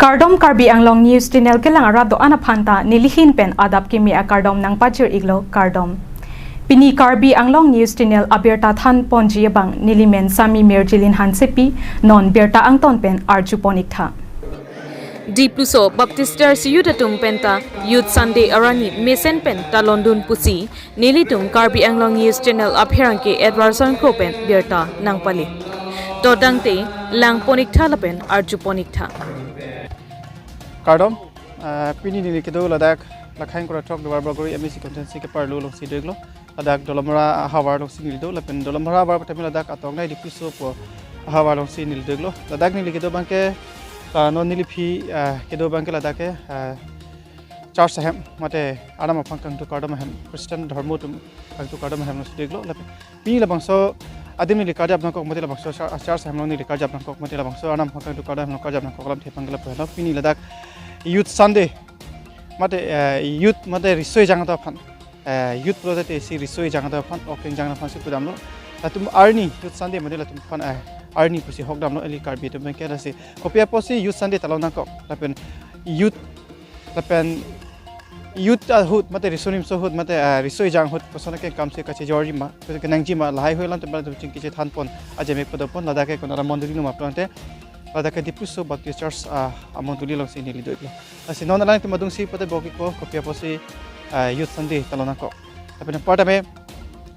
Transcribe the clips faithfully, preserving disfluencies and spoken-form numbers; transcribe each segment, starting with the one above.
Kardom Karbi Anglong News Channel kelang arat do-an aphan ta nelihin pen adap kimi akardom nangpajir-iklo, kardom. Pini Karbi Anglong News Channel abirta thanponji abang nelimen Sami Mirjilin Hansepi, non birta angton pen arjupon-iktha. Dipluso Baptist Church Youth atum penta Youth Sunday arni mesen pen talondun pusi nelitum Karbi Anglong News Channel apherangke Edwardson Kro pen birta nangpali. To tangte langpon-iktha lapen arjupon-iktha. Kardom, ah, pini neli kedo ladak Lakhain Korathok Duarbagori M A C constituency keparlo alongsi do-iklo. Ladak Dolamara ahavar alongsi neli do, lapen Dolamara ahavar patami ladak atong nai Dipluso pu ahavar alongsi neli do-iklo. Ladak neli kedo abangke, ah, non neli aphi, ah, kedo abangke ladak ke, ah, church ahem, mate Arnam aphan kangtu kardom ahem, Christian dharmo atum kangtu kardom ahem alongsi do-iklo. Lapen pini labangso adim neli karjap nangkok mate labangso char-, church ahem along neli karjap nangkok mate labangso Arnam aphan kangtu kardom ahem along karjap nangkok alamthe abangke lapu helo. Pini ladak Youth Sunday, mate, eh, youth mate riso-ejang atum aphan, eh, youth pulote isi riso-ejang atum aphan, ok engjang aphansi pudamlo. Latum arni Youth Sunday mate latum aphan, eh, arni pusi hokdamlo, eli Karbi atum abangke. Lasi kopi apotsi Youth Sunday talon nangkok, lapen youth, lapen youth ahut mate riso nimso ahut mate, eh, riso-ejang ahut koson ke kamsi kachejorji ma, kenangji ma, lahai hui alam atum chingki chethanpon, ajamek padopon, ladak ke konat amondoli numa plante, ladak ke Dipluso Baptist Church, ah, amondoli alongsi neli do-iklo. Lasi non alangtum adungsi patebok-ikpo kopi apotsi, ah, Youth Sunday talon nangkok. Lapen anparta me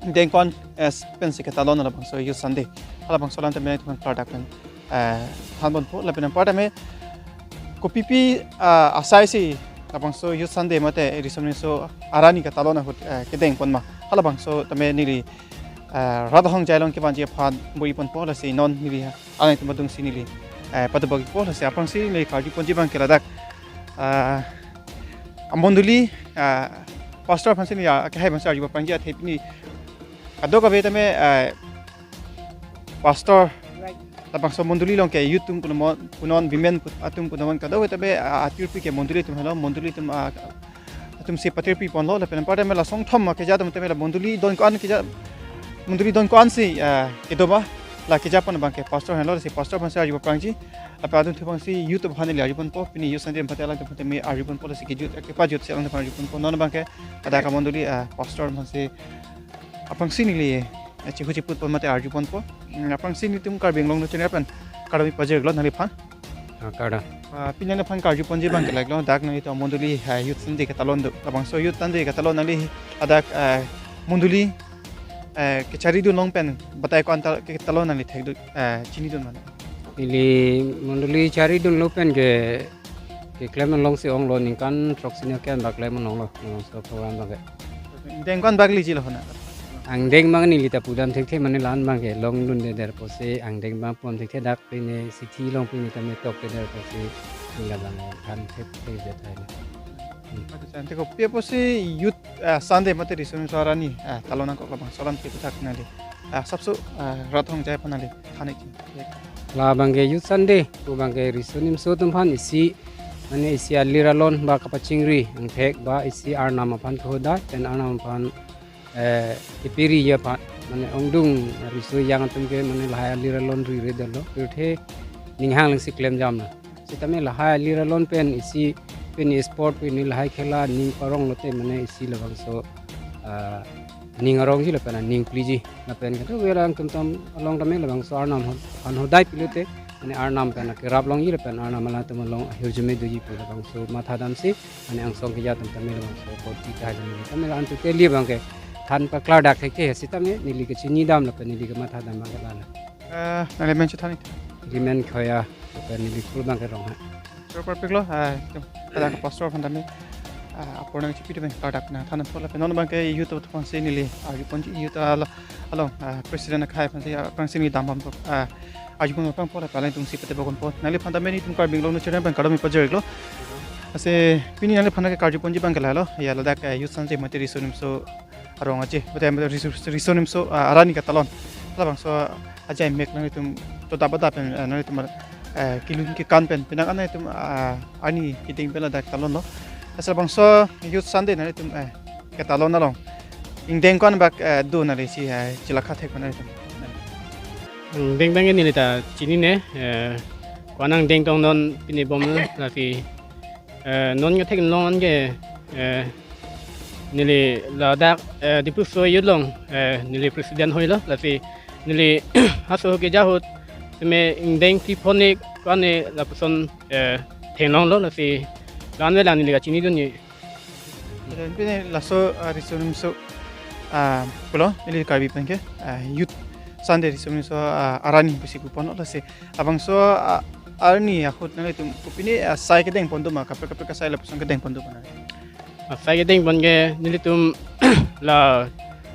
dengkon, eh, pensi ketalon labangso Youth Sunday. Halabangso alam tame nangtum klardak pen, eh, thanponpo. Lapen anparta me kopipi, ah, asaisi labangso Youth Sunday mate riso nimso arni ketalon ahut, eh, kedengpon ma, halabangso tame neli, eh, rat ahongjai along kevanji aphan bor-iponpo. Lasi non neli alangtum adungsi neli, eh, patebok-ikpo. Lasi aphrangsi neli karjuponji abangke ladak, ah, amondoli, ah, pastor aphansi neli, ah, akehai aphansi arjupo, aphrangsi athe pini kadokave tame, ah, pastor labangso mondoli along ke youth atum punon, punon women put-, atum punon kadokave tame, ah, atirpi ke mondoli atum helo, mondoli atum, ah, atumsi patirpiponlo. Lapen anparta me la songthom akeja atum tame la mondoli don ko-an keja, mondoli don ko-ansi, ah, kedo ma, la kejapon abangke pastor henlo. Lasi pastor aphansi arjupo, aphrangsi lapen adun thu aphansi youth aphan neli arjuponpo, pini Youth Sunday mate alangtum aphan tame arjuponpo, lasi ke youth, kepajutsi alangtum aphan arjuponpo. Non abangke ladak amondoli, ah, pastor aphansi aphrangsi neli, eh, chihu chiputpon mate arjuponpo. Hmm, aphrangsi nelitum Karbi Anglong News Channel pen kardom pajir-iklo nangliphan. Ah, kardom. Ah, pini nangliphan karjuponji abangke la-iklo, dak nanglitum amondoli, ah, Youth Sunday ketalon do. Labangso Youth Sunday ketalon nangli ladak, ah, mondoli, eh, kecharidun along pen batai ko-an ta ketalon nangli thekdun, eh, chinidun ma? Ili mondoli charidunlo pen ke keklem alongsi onglo, ningkan throksi ni ke-en bak klem onglo, labangso program abangke. Angdeng ko-an bak liji lo hona? Angdeng abang neli ta pudam thekthe mane la-an abangke longdunde der pusi angdeng abang pon thekthe, dak pine sithi along pine tame tokte der pusi neli abang than thekthe je thai. Hmm. Ante kopi apotsi Youth, ah, Sunday mate riso nimso arni, ah, talon nangkok labangso alam keputhak nangli, ah, sapso, ah, rat ahongjai aphan nangli than-ikji. Labangke Youth Sunday pu abangke riso nimso atum aphan isi, mane isi alir alon ba kapachingri angthek ba isi Arnam aphan kehodai pen Arnam aphan, eh, kepiri aphan, mane ongdung riso-ejang atum ke mane lahai alir alon rire detlo, pirthe ning hanglengsi klemjamlo. Sitame lahai alir alon pen isi, pini sport, pini lahai khela ning parong lote mane isi labangso, ah, ning arongji lapen ning pliji. Lapen kadokave alangtum atum along tame labangso Arnam ho-, aphan hodai pilote, mane Arnam pen kerap longji lapen Arnam alangtum along ahirjume doji pu labangso mathadamsi, mane angsong keja atum tame labangso kot pi tahai tame, tame la-an tu ke li abangke than paklardak thekthe, sitame neli kechinidam lapen neli kemathadam abangke lala. Eh, nangli men chethan-ik. Neli men Khoya, lapen neli school abangke Ronghang. Sir, parpiklo, ah, itum, kadokave pastor aphan tame, ah, apor nangchipi tame klardak nangthanpo lapen non abangke youth aphansi neli arjuponji, youth alo-, along, ah, president akhai aphansi, ah, aphrangsi neli dambom, ah, arjupon aphrangpo lapen alangtumsi patebok-ikpo. Nangliphan tame nelitum Karbi Anglong News Channel pen kardom pajir-iklo. Lasi pini nangliphan ke karjuponji abangke lalo, ya ladak, ah, Youth Sunday mate riso nimso arong aje, mate, mate riso, riso nimso, ah, arni ketalon. Labangso ajaimek nanglitum to daba daba pen, eh, nanglitum, eh, kelun kekan pen, penang an nanglitum, ah, arni keding pen ladak talonlo. Lasi labangso Youth Sunday nanglitum, eh, ketalon along angdeng ko-an bak, eh, do nanglisi, eh, chelakha thek nanglitum? Angdeng abangke neli ta chinine, eh, ko-an angdeng tong non pini bomlo, lasi, eh, non ketheklong an ke, eh, neli ladak, eh, Diphu Riso Youth along, eh, neli president hoilo, lasi neli halaso keja ahut seme ingdeng ti phone ko-an ne lapuson, eh, theklonglo, lasi la-an avelang neli kachinidunji. Pini laso, ah, riso nimso, ah, pulo, neli Karbi pen ke, ah, Youth Sunday riso nimso, ah, arni pusi puponlo, lasi labangso, ah, arni ahut nanglitum kopine, ah, asai kedeng pon do ma, kaprek kaprek asai lapuson kedeng pon do ma? Asai kedeng pon ke nelitum la,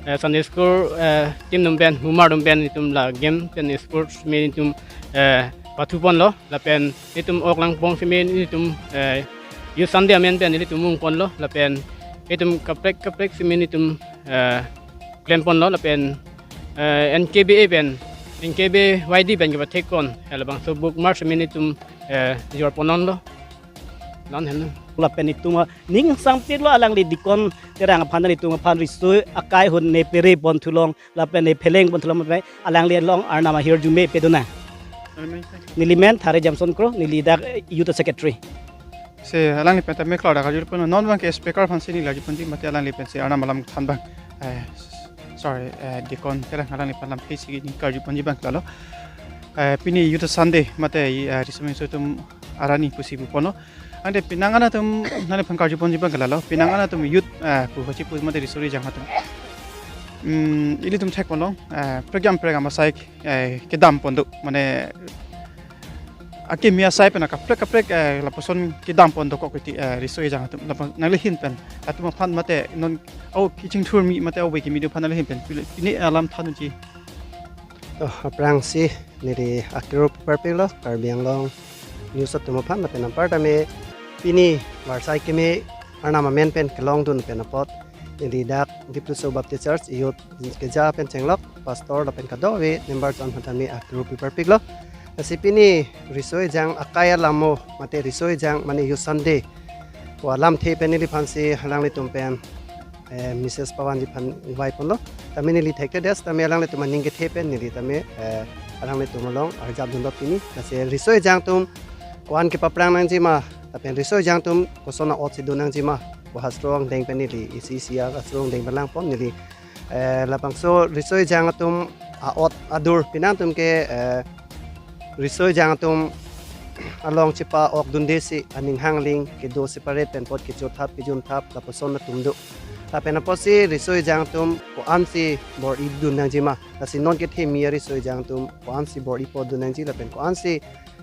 eh, Sunday school, eh, team atum pen, mumar atum pen nelitum la game pen sports me nelitum, eh, pathu ponlo, lapen nelitum ok langpong seme nelitum, eh, Youth Sunday amen pen nelitum mung ponlo, lapen nelitum kaprek kaprek seme nelitum, eh, klem ponlo, lapen, eh, N K B A pen, N K B Y D pen kepathek pon, eh, labangso book march seme nelitum, eh, jor pon lonlo. La-an henlo. Lapen itum aning sangpiklo, alangli Deacon Terang aphan, itum aphan riso akai ahut ne pere pon thulong, lapen ne pheleng pon thulong, lapen alangli along Arnam ahirjume pedun nang. Amen. Neli men Thare Jamson Kro, neli dak, eh, Youth Secretary. Si alangli pen tame klar dak karju pon, non abang ke speaker aphan si neli karju ponji, mate alangli pen si Arnam alam than abang, eh, sorry, eh, Deacon Terang alangli pen lamthe si neli karju ponji abang ke lalo. Eh, pini Youth Sunday mate, eh, riso nimso atum arni pusi puponlo. Ante penang an atum nangliphan karju ponji abang ke lalo. Penang an atum youth, eh, pu kachipu mate riso ri jang atum. Hmm, ilitum thek ponlong, eh, prekjam prekjam asai, eh, kedam pon do, mane akimi asai pen kaprek kaprek, eh, lapuson kedam pon dokok kiti, eh, riso ejang atum. Lapu nangli ahin pen, latum aphan mate non, oh, kachingthurmi mate, oh, ave kimi atum aphan nangli ahin pen pine, pine alam thanji. Oh, aphrangsi neli akero parpiklo Karbi Anglong news atum aphan, lapen anparta me pini varsai keme Arnam amen pen kelongdun pen apot neli dak Diphu Riso Baptist Church youth keja pen chenglok pastor lapen kadokave members an aphan tame akero parpiklo. Lasi pini riso ejang akai alam mo mate riso ejang mane Youth Sunday ko alamthe pen neliphan si alanglitum pen, eh, Mrs Pawanji aphan invite ponlo. Tame neli thekthedet, tame alanglitum aning kethe pen neli tame, eh, alanglitum along arjap dundok pini. Lasi riso ejang atum ko-an kepaphrang nangji ma, lapen riso ejang atum koson a-ot si dun nangji ma, ko hastro angdeng pen neli isi isi a-hastro angdeng pen lang pon neli, eh, labangso riso ejang atum a-ot adur penang atum ke, eh, riso ejang atum along chepa-ok dunde si aning hangling kedo separate pen apot kechothap kejunthap lapuson atum do. Lapen apotsi riso ejang atum ko-an si bor-i dun nangji ma, lasi non kethemi ariso ejang atum ko-an si bor-i pon dun nangji lapen ko-an si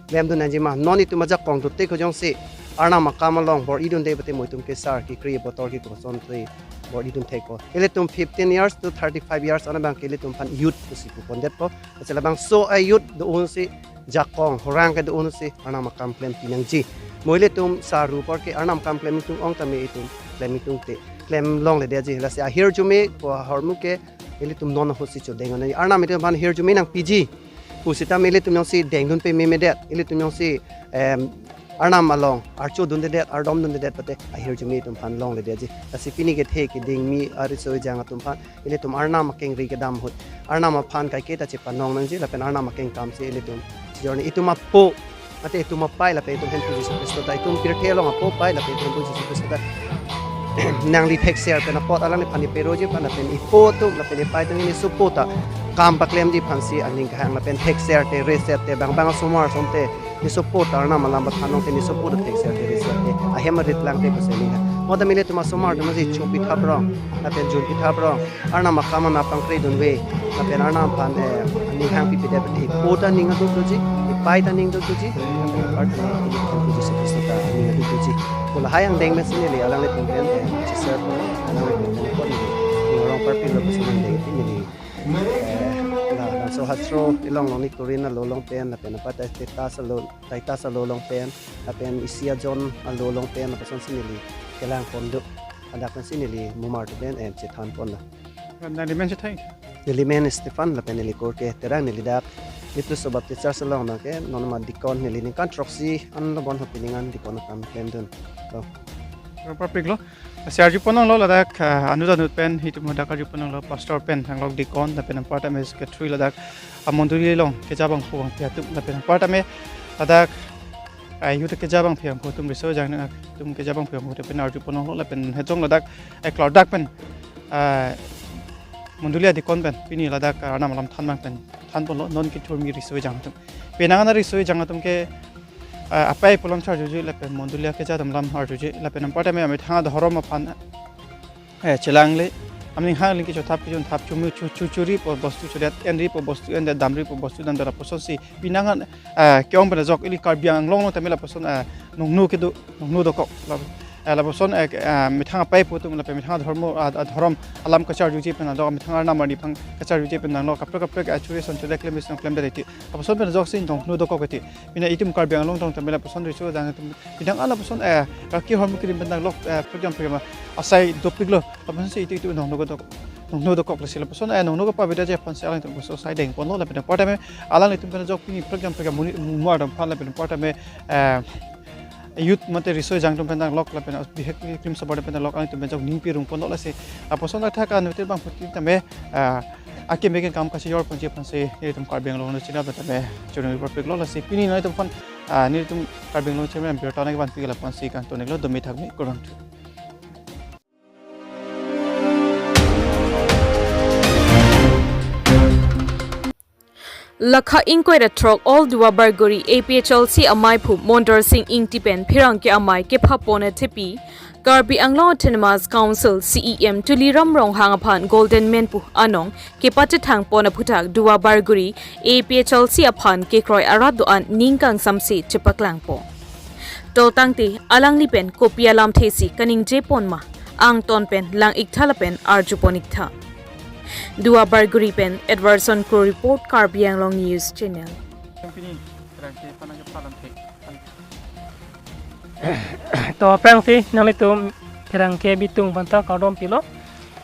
klem dun nangji ma, non itum ajakong dote ko jongsi Arnam akam along bor-i dunde pute mo itum ke sar kekri botol ke koson te bor-i dun thekpo. Ilitum fifteen years to thirty-five years an abang ke ilitum aphan youth pusi pupondetpo. Lasi labangso a-youth do-un si jakong horang kedo-un si Arnam akam klempi nangji. Mo ilitum sar ru apor ke Arnam akam klem itum ong tame itum klem itum te klem longledetji. Lasi ahirjume ko ahormu ke ilitum non ahut si chodeng nangji. Arnam itum aphan hirjume nangpiji pusitame ilitum jongsi dengdun pamemedet, ilitum jongsi, em, Arnam along archo dundedet, ardom dundedet pute ahirjume itum aphan longledetji. Lasi pini kethe kedingmi ariso ejang atum aphan ilitum Arnam akengri kedam ahut Arnam aphan kaiketa chepanong nangji lapen Arnam akengkam si ilitum chijorni, itum apo mate itum apai lapen itum Hemphu Jisu Khristo ta, itum pirthe along apo apai lapen itum Hemphu Jisu Khristo ta nangli thekser pen apot alangliphan iperoji aphan lapen ipo atum lapen ipai atum nesopo ta kam paklemji aphan si aning kehang lapen thekser te, reset te, bang bang asomar ason te nesopo ta Arnam alam pathan long te nesopo ta thekser te, reset te, ahem arit lang te pusi aning kehang. Mo tame ilitum asomar atum si chopithap rong lapen junpithap rong, Arnam akam ana pangkre dunve lapen Arnam aphan, eh, aning hangpipedet pute ipo ta aning aduk doji, ipai ta aning aduk doji, lapen anparta ne Hemphu Jisu Khristo ta aning aduk doji pu lahai angdeng pensi neli alanglitum pen, eh, chishare pon, alanglitum pen pon neli ning arong parpiklo pusi angdeng pen neli, eh, la, labangso hastro ilong Longni Korin alo along pen lapen anparta Titus alo, Titus alo along pen lapen isi a-John alo along pen lapusonsi neli kelang pon do. Hadak pensi neli mumar atum pen, eh, chethan ponlo. Nangli men chethan? Neli men Stephen lapen neli akur ke Terang, neli dak Diphu Riso Baptist Church along nang ke non ma deacon, neli ningkan throksi anlo bon ho pining an deacon akam klemdun. Lo. Parpiklo. Lasi arju ponlonglo ladak, ah, anut anut pen itum hadak arju ponlonglo pastor pen thanglok deacon lapen anparta me secretary ladak amondoli along keja abang hu abang pi atum lapen anparta me ladak ah, youth keja abangphu atum, riso ejang atum keja abangphu atum pen arju ponlonglo lapen hejong ladak, eh, klardak pen, ah, mondoli adikon pen pini ladak, ah, arnam alam than abang pen than ponlo, non kethurmi riso ejang atum. Penang an riso ejang atum ke, ah, apai pu alam charjuji lapen mondoli akeja atum alam arjuji lapen anparta me amethang adhorom aphan, eh, chelangle, aning hang ling kechothap kechonthap, chumi chu chu churi pu bostu churiat, enri pu bostu endet, damri pu bostu damdet, lapuson si penang an, eh, ke-ong pen ajok ili Karbi Anglong along tame lapuson, eh, nongno kedo, nongno dokok. Lap-, eh, lapuson, eh, eh, methang apai pu atum lapen methang adhorom, ah, adhorom alam kacharjuji pen ajok, methang arnam arni aphan kacharjuji pen ajok, kaprek kaprek, eh, churi son churi klem son klemdet iti. Lapuson pen ajok si nongno dokok iti. Pini itum Karbi Anglong along tame lapuson riso ejang atum, penang an lapuson, eh, raki hormu kirim pen ajok, eh, program program asai dopiklo. Lapuson si itum itum nongno dokok, nongno dokok, lasi lapuson, eh, nongno kepavedet ji aphan si alangtum lapuson asai deng ponlo lapen anparta me alanglitum pen ajok pini program program muni mumar dam aphan lapen anparta me, eh, youth mate riso ejang atum pen ajok lapen bihek krim sabar pen ajok alangtum pen ajok ning pirung ponlo, lasi lapuson athak an vetir abangphu atum tame, eh, akeme akam kachijor ponji aphan si nelitum Karbi Anglong News Channel pen tame churung report piklo, lasi pini nelitum aphan, ah, nelitum Karbi Anglong News Channel birta nangvanpi lapuson si kangton-iklo, dome thakme, kurvangthu. Lakha ingkoi ra throk All Duarbagori A P H L C amaiphu Mondor Sing Ingti pen pherangke amei kepha pon athepi, Karbi Anglong Autonomous Council C E M Tuliram Ronghang aphan Golden Man pu anong kepachethang pon aphuthak Duarbagori A P H L C aphan kekroi arat do-an ning kangsamse chepaklang pon. To tangte alangli pen kopi alamthe si kaningje pon ma, angton pen lang-iktha lapen arju pon-iktha. Duarbagori pen Edwardson Kro report, Karbi Anglong News Channel. To aphrangsi nanglitum pherangke bitung aphanta kardom pilo.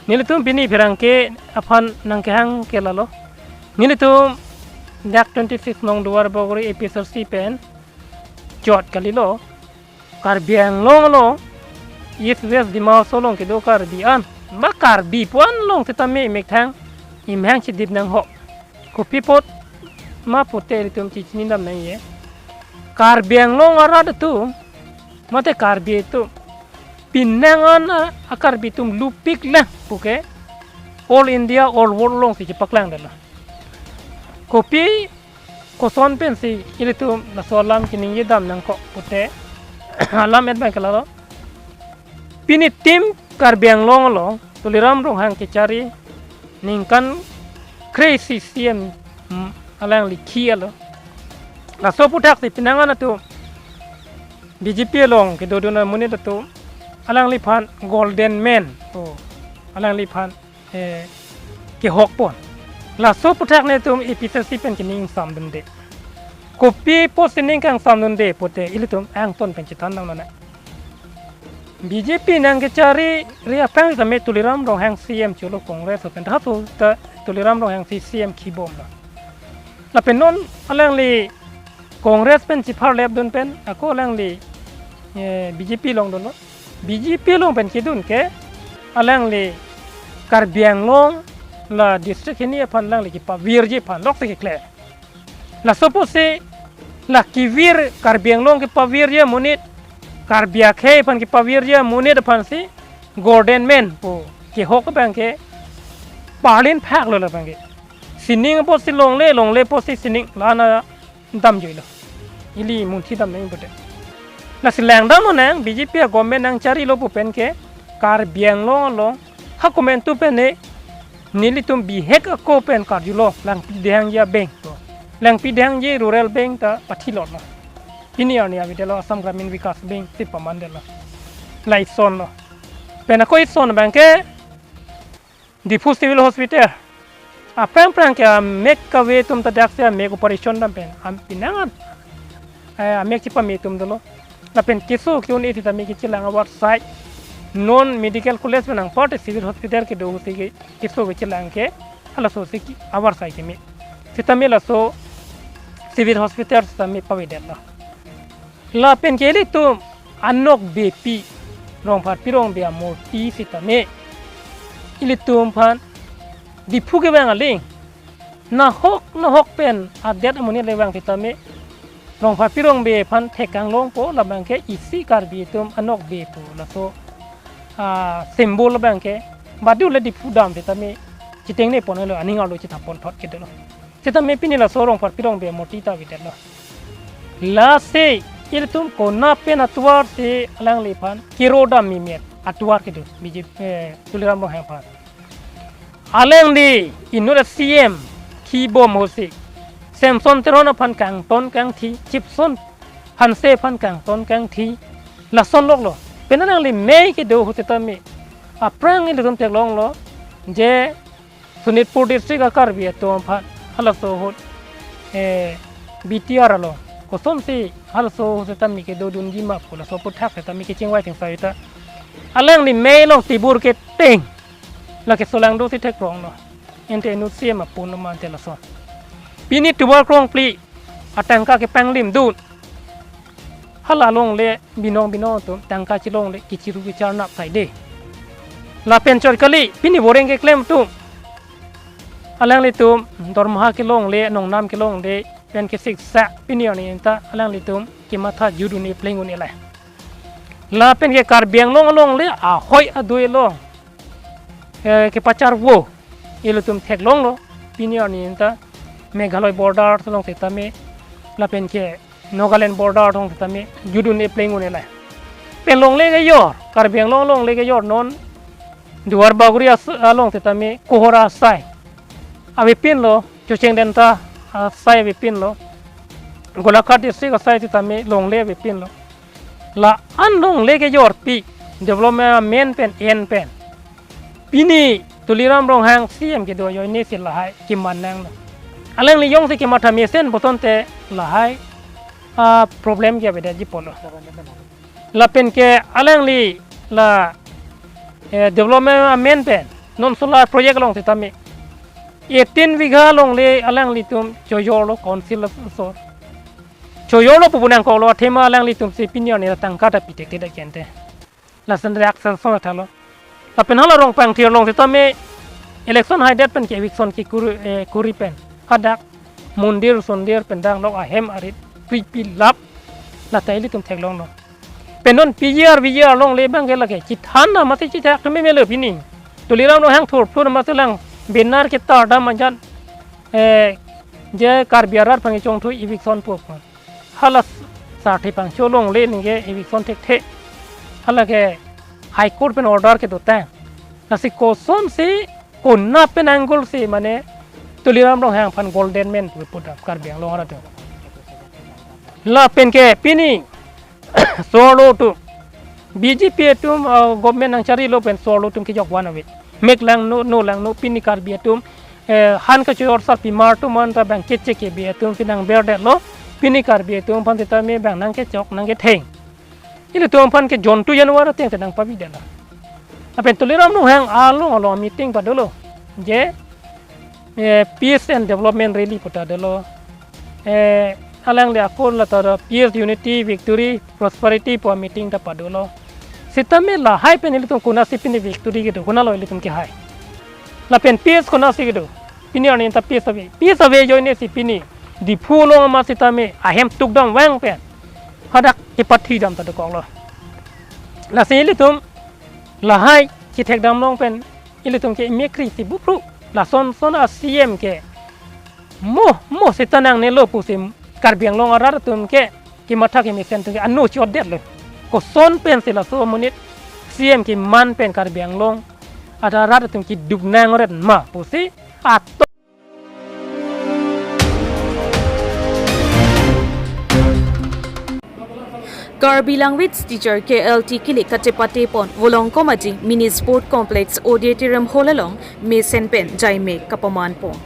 Nelitum pini pherangke aphan nangkehang ke lalo. Nelitum dak twenty-six nong Duarbagori A P H L C pen chot kalilo. Karbi Anglong along, East West Dima Hasao along kedo Karbi an, ba Karbi pu an along setame imethang imhang chedip nanghok. Kopi apot ma pute ilitum chechinidam nangji. Karbi Anglong arat atum mate Karbi atum penang an a Karbi atum lupik lang puke All India, All World along si chepaklangdetlo. Kopi koson pensi ilitum laso alam keningjedam nangkok pute alam et abang ke lalo. Pini tim Karbi Anglong along Tuliram Ronghang kechari ningkan kre-isi C M, mm, alangli khi alo. Laso aphuthak si penang an atum B J P along kedodun amonit atum alangliphan Golden Man, oh, alangliphan, eh, kehok pon. Laso aphuthak nelitum A P H L C pen kening ingsamdunde. Kopi apotsi ning kangsamdunde pute ilitum angton pen chethan nangnang. B J P nangkechari ri aphrang tame Tuliram Ronghang C M cholo, Congress pen tha tu ta Tuliram Ronghang si C M khibomlo. Lapen non alangli Congress pen chipharlepdun pen ako alangli, eh, B J P along dunlo. B J P along pen kedun ke alangli Karbi Anglong la district hini aphan alangli kepavirji aphan loksi kekle. Laso apotsi la kevir, Karbi Anglong kepavirji amonit, Karbi akhei aphan kepavirji amonit aphansi Golden Man pu kehok abang ke parlin phaklo labang ke. Sining apotsi longle, longle apotsi sining, la-an damjuilo. Ili munthidam nangji pute. Lasi langdamlo nang, B J P a-government nangcharilo pu pen ke Karbi Anglong along ha komantu pen ne nelitum bihek ako pen karjulo, Langpi Dehangji a-bank to. Langpi Dehangji Rural Bank ta pathilotlo. Pini arni avedetlo, Assam Gramin Vikas Bank si pamandetlo. La isonlo. Pen ako ison abang ke Diphu Civil Hospital. Aphrang phrang ke amek kave atum ta daksi amek operation dam pen, am penang an, eh, amek chepame atum dolo. Lapen keso ke-un-e sitame kechelang avarsai. Non medical college pen anparta civil hospital kedo si ke, keso kechelang ke halaso si ke avarsai keme. Sitame laso civil hospital sitame pavedetlo. Lapen ke ilitum anok bepi Rongpharpi Rongbe amurti sitame ilitum aphan Diphu kevang aling nahok nahok pen adet amonit le vang sitame Rongpharpi Rongbe aphan thek kanglongpo, labang ke isi Karbi atum anokbe pu laso, ah, symbol labang ke badu le Diphu dam setame chitengne pon lo, aning arlo chita pon thot kedolo. Setame pini laso Rongpharpi Rongbe amurti ta avedetlo. Lasi ilitum konat pen atovar si alangliphan kiro dam mimet atovar kedo B J P, eh, Tuliram Ronghang aphan. Alangli inut a-C M kibom ahutsi Samson Teron aphan kangton kangthi, Chipson Hanse aphan kangton kangthi, lason loklo. Pen alangli mei kedo ahut setame aphrang ilitum theklonglo je Sonitpur district a-Karbi atum aphan halaso ahut, eh, B T R along kosonsi halaso ahut setame kedodunji ma pu laso aphuthak setame kechingvai thengsai ta. Alangli mei along tibur keteng, lake solang dosi theklonglo. Ante inut C M apun lo ma ante lason. Pini tovar krongphli atangka kepanglimdun. Hala longle binong binong atum tangka chelongle kechiru kecharnap saide. Lapen chot kali, pini boreng keklem atum, alanglitum dormaha kelongle, nongnam kelongle, pen kesiksa, pini arni ta alanglitum kematha judun-e pleng un-e le. Lapen ke Karbi Anglong alongle ahoi adui along, eh, kepacharvo ilitum theklonglo, pini arni ta Meghalaya border along setame, lapen ke Nagaland border along setame judun-e pleng un-e le. Pen longle kejor, Karbi Anglong longle kejor non Duar Bagori as-, along setame Kohora asai avepinlo, Chocheng Denta asai avepinlo, Golaghat district asai setame longle avepinlo. La-an longle kejorpi development amen pen en pen pini Tuliram Ronghang C M kedo ajoine si lahai keman nanglo. Alangli jongsi kematha mesen pulote lahai, ah, problem ke avedetji pulo. Lapen ke alangli la, eh, development amen pen non solar project along setame eighteen bigha longle alanglitum chojorlo council asor. Chojorlo pu nangkoklo, athema alanglitum si pini arni tangka ta pi thekthe dak ante. Lason reaction song thalo. Lapen hala Rongpangthir along setame election haidet pen ke eviction kekuri, eh, kuri pen hadak mondir sondir pen dang lok ahem arit pri pi lap, lata ilitum theklonglo. Pen non P G R, V G R longle abang ke lake chithan na mati chithak tu me melo pini. Tuliram Ronghang thurphur mati lang banner ketar dam ajan, eh, je Karbi arat aphan kechongthu eviction pu. Hala sarthe pangcho longle ningke eviction thekthe. Hala ke High Court pen order kedo tang. Lasi kosonsi konat pen angle si mane Tuliram Ronghang aphan golden man pu pudam Karbi Anglong arat atum. Lapen ke pini sorlo atum, B J P atum, ah, government nangcharilo pen sorlo atum kejok van ave. Mek langno, no langno, pini Karbi atum, eh, han kachojor sarpimar atum anta bang keche kebe atum si nang berdetlo, pini Karbi atum aphan setame bang nangkechok nangketheng. Ilitum aphan ke jontu januar ateng te nangpavidetlo. Lapen Tuliram Ronghang along along meeting padolo. Je, eh, peace and development rally pu ta dolo. Eh, alangli akor lata peace, unity, victory, prosperity pu meeting ta padolo. Setame lahai pen ilitum konatsi pini victory kedo, konatlo ilitum kehai. Lapen peace konatsi kedo. Pini arni ta peace ave. Peace ave ajoine si pini Diphu along amat setame ahem tukdam vang pen hadak kepathi dam ta dokoklo. Lasi ilitum lahai chithekdam long pen ilitum ke emekri si bupru. Lason son a-C M ke mo mo seta nangnelo pusi Karbi Anglong arat atum ke kematha kemesen atum ke ano chodetlo. Koson pensi laso amonit C M keman pen Karbi Anglong arat atum kedup nangret ma pusi ato. Karbi Language Teacher K L T kilik kachepate pon Volongkom Aji Mini Sport Complex Auditorium Hall along mesen pen jaime kapaman pon.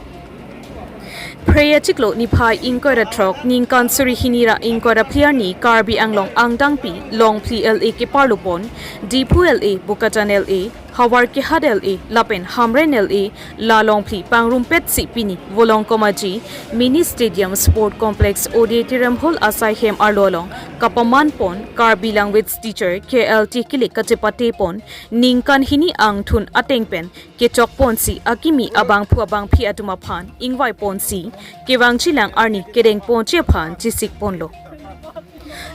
Phre achiklo niphai ingkoi ra throk ningkan suri hini ra ingkoi ra phli arni Karbi Anglong angdengpi Longphli L A keparlo pon, Diphu L A, Bokajan L A, Howraghat L A lapen Hamren L A la Longphli pangrumpetsi pini Volongkom Aji Mini Stadium Sport Complex Auditorium Hall asai hem arlo along kapaman pon Karbi Language Teacher K L T kilik kachepate pon ningkan hini angthun ateng pen kechok ponsi akimi abangphu abangphi atum aphan ingvai ponsi kevangjilang arni kedeng ponji aphan chesik ponlo.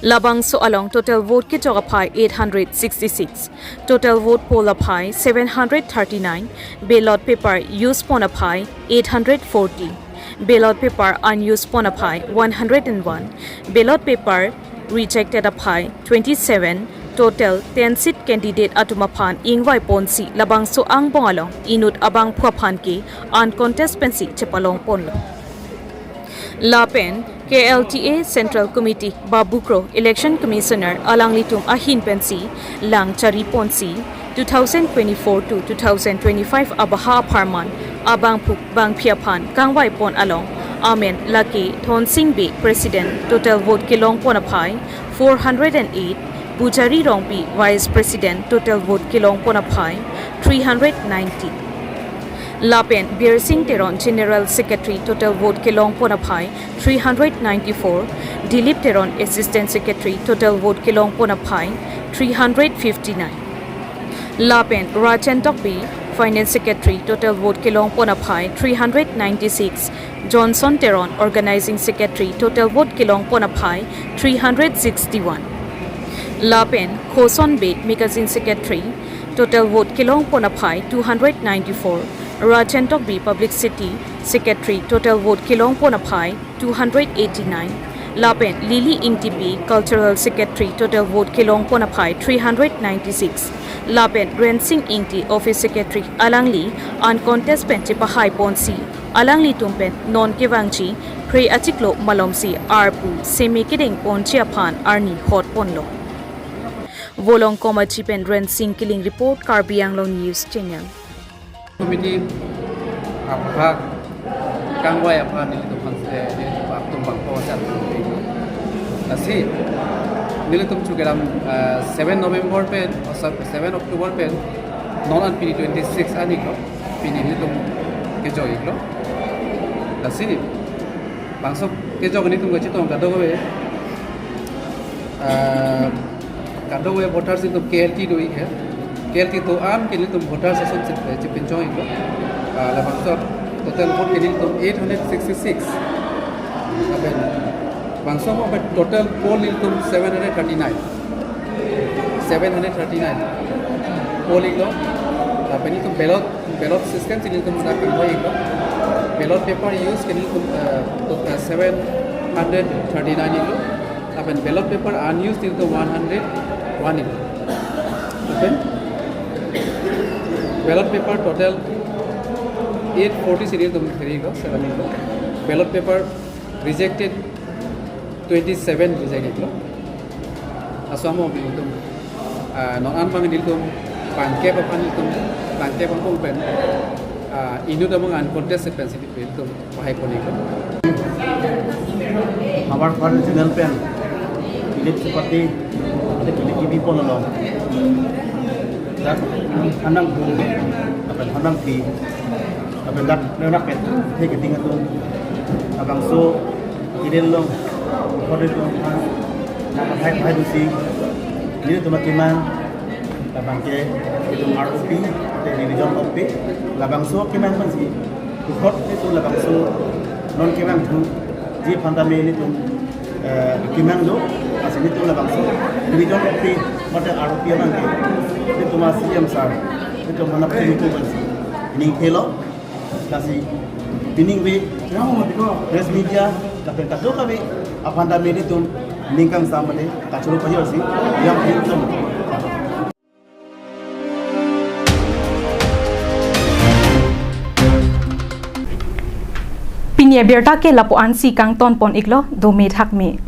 Labangso along total vote kechok aphai eight hundred sixty-six, total vote poll aphai seven hundred thirty-nine, ballot paper use pon aphai eight hundred forty, ballot paper unused pon aphai one hundred and one, ballot paper rejected aphai twenty-seven, total ten seat candidate atum aphan ingvai ponsi labangso angbong along inut abangphu aphan ke uncontest pensi chepalong ponlo. Lapen K L T A Central Committee ba bukro Election Commissioner alanglitum ahin pensi lang chari ponsi two thousand twenty-four to two thousand twenty-five abaha apharman abangphu bangphi aphan kangvai pon along amen lake Thonsing Bey President, total vote kelong pon aphai four hundred and eight, Pujari Rongpi Vice President, total vote kelong pon aphai three hundred ninety. Lapen Birsing Teron General Secretary, total vote kelong pon aphai three hundred ninety-four, Dilip Teron Assistant Secretary, total vote kelong pon aphai three hundred fifty-nine. Lapen Rajen Tokbi Finance Secretary, total vote kelong pon aphai three hundred ninety-six, Johnson Teron Organizing Secretary, total vote kelong pon aphai three hundred sixty-one. Lapen Khoson Bey Magazine Secretary, total vote kelong pon aphai two hundred ninety-four, Rajen Tokbi Publicity Secretary, total vote kelong pon aphai two hundred eighty-nine, lapen Lily Ingtipi Cultural Secretary, total vote kelong pon aphai three hundred ninety-six, lapen Rensing Ingti Office Secretary alangli uncontest pen chepahai ponsi alanglitum pen non kevangji phre achiklo malomsi arpu seme kedeng ponji aphan arni hot ponlo. Volongkom Achi pen Rensing Killing report, Karbi Anglong News Channel. Committee aphan kangvai aphan nelitum aphan, eh, nelitum atum bangpho asal. Lasi nelitum chu kedam, eh, seven November pen, oh, sorry, seven October pen, non an pini twenty-six arni ko, pini nelitum kejok-iklo. Lasi bangso kejok nelitum kachetong kadokave, ah, kadokave voters nelitum K L T do-ik he. K L T do-an ke nelitum voters ason che-, chepinchong-iklo. Ah, labangso total vote ke nelitum eight hundred sixty-six. Lapen bangso mo total poll nelitum seven hundred thirty-nine. Seven hundred thirty-nine poll-iklo. Lapen nelitum ballot, ballot system si nelitum dak kangvai-iklo. Ballot paper use ke nelitum, eh, to-, eh, seven hundred thirty-nine-iklo. Lapen ballot paper unused nelitum one hundred one-iklo. Lapen ballot paper total eight forty si nelitum theri-iklo, seven-iklo. Ballot paper rejected twenty-seven reject-iklo. Laso amo nelitum, ah, non an bang nelitum bangkep aphan nelitum, bangkep aphan pen, ah, inut abang uncontested pensi nelitum pahai pon-iklo. Our channel pen Philip Sipati, Philip T V pon along. Dak hanang bu, apa hanang pi. Lapen dak nenak pet, he keding atum. Labangso, iden long, kode long, na hai hai dusi, nelitum akemang, labang ke, itum R O P, te revision of pay, labangso akemang pensi, puthot itum labangso, non kemangthuji aphan tame nelitum, eh, kemang do, lasi nelitum labangso, revision of pay, mate R O P abang ke, nelitum a C M sir, nelitum manap nelitum pensi, ning thelo, lasi, pining ve, press media, lapen kadokave, aphan tame nelitum, ning kangsam mate, kachoro pajor si, yang nelitum. Pini abirta ke lapu-ansi kangton pon-iklo, dome thakme.